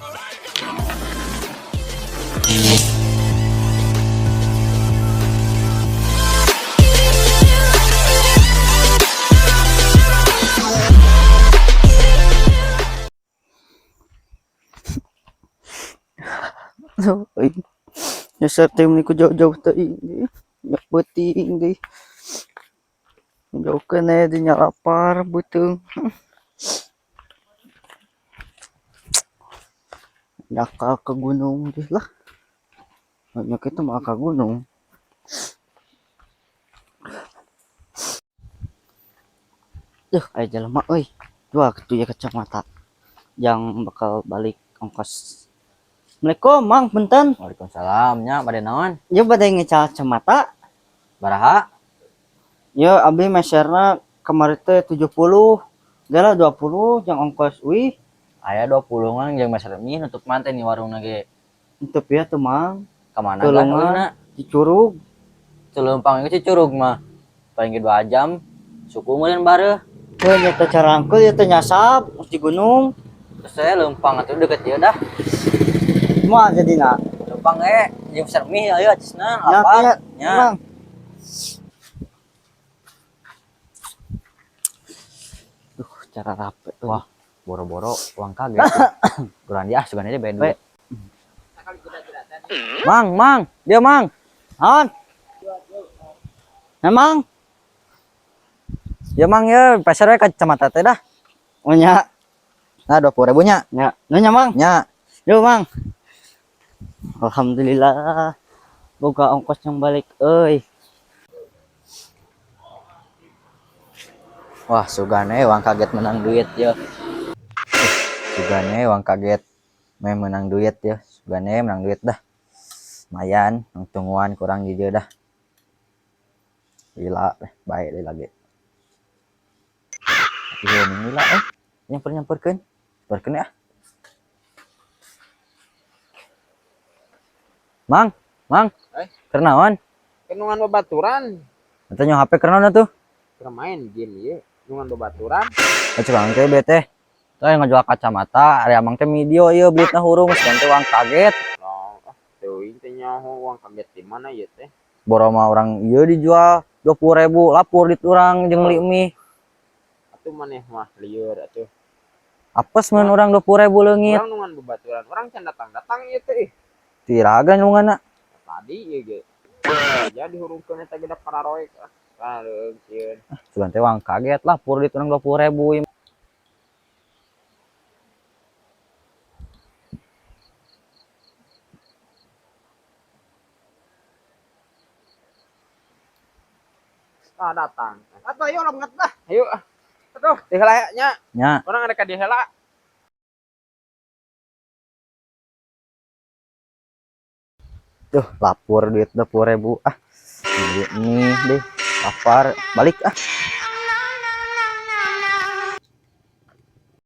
So, ay. Nyasar teh ni ku jauh-jauh teuing deui. Nya peuting deui. Jauhkeun aya dinya lapar beuteung. Nyakal ke gunung deh lah. Nya kitu mah ka gunung. Duh, aya jelema euy. Jual kitu ya kacamata. Yang bakal balik ongkos. Assalamualaikum, Mang, punten. Waalaikumsalam nya, bade naon? Ieu bade ngecal kacamata. Baraha? Ya, abdi meserna kamari teh 70. Gala 20 jang ongkos uih. Aya 20 ngan jeung meser mie nutup manten di warung ge. Untuk ya tuh, Mang. Ka mana? Tulungan. Cicurug. Celempang ieu Cicurug mah. Paling ge 2 jam. Suku meureun bareuh. Heuh, nya teh carangkeul ieu teh nyasab di gunung. Terus saya lempang atuh deket ieu dah. Moal jadina. Lempang ge jeung meser mie ayo acisna Nya, lapar. nya, Nya. Mang. Duh, cara rape. Wah, boro-boro uang kaget. Kurang dia ah sugan aja bayar duit. Mang, mang, dia mang. Naon? Memang? Ya mang ya, pasar we kacamata teh dah. Oh nya, Nah, 20 ribu nya. Nya. Nya Mang. Nya. Yo, Mang. Alhamdulillah. Boga ongkos yang balik euy. Wah, sugane uang kaget menang duit ya. Sugane uang kaget me menang duit ya. Sugane menang duit dah. Lumayan, tungguan kurang di dia dah. Gila, baik deh lagi. Tapi ini lila eh nyamper-nyamperkeun. Nyamperkeun ya. Mang, mang. Eh? Kernaon? Kenungan babaturan. Ente nyo HP kernaon atuh? Keur main game ieu. Nungan babaturan. Oh, curang teh bete. Teh ngajual kacamata, ari amang teh video ieu belitna hurung, geus teh uang kaget. Oh, ah, teuing teh nyaho uang kaget di mana ieu teh. Boro mah orang ieu dijual 20.000, lapor di urang jeung meuli mie. Atuh maneh mah lieur atuh. Apes mun urang 20.000 leungit. Urang nungan babaturan, urang can datang-datang ieu teh ih. Tiraga nungana. Tadi ieu ge. Jadi hurungkeun eta ge da pararoek ah. Kareung sieun. Cuman teh uang kaget lapor di urang 20.000. Ah datang. Atuh ayo longat dah. Ayo ah. Atuh, diheula nya. Nya, Urang ada ka diheula. Tuh lapor duit 20.000 ah. Beli mie deh. Lapar, balik ah.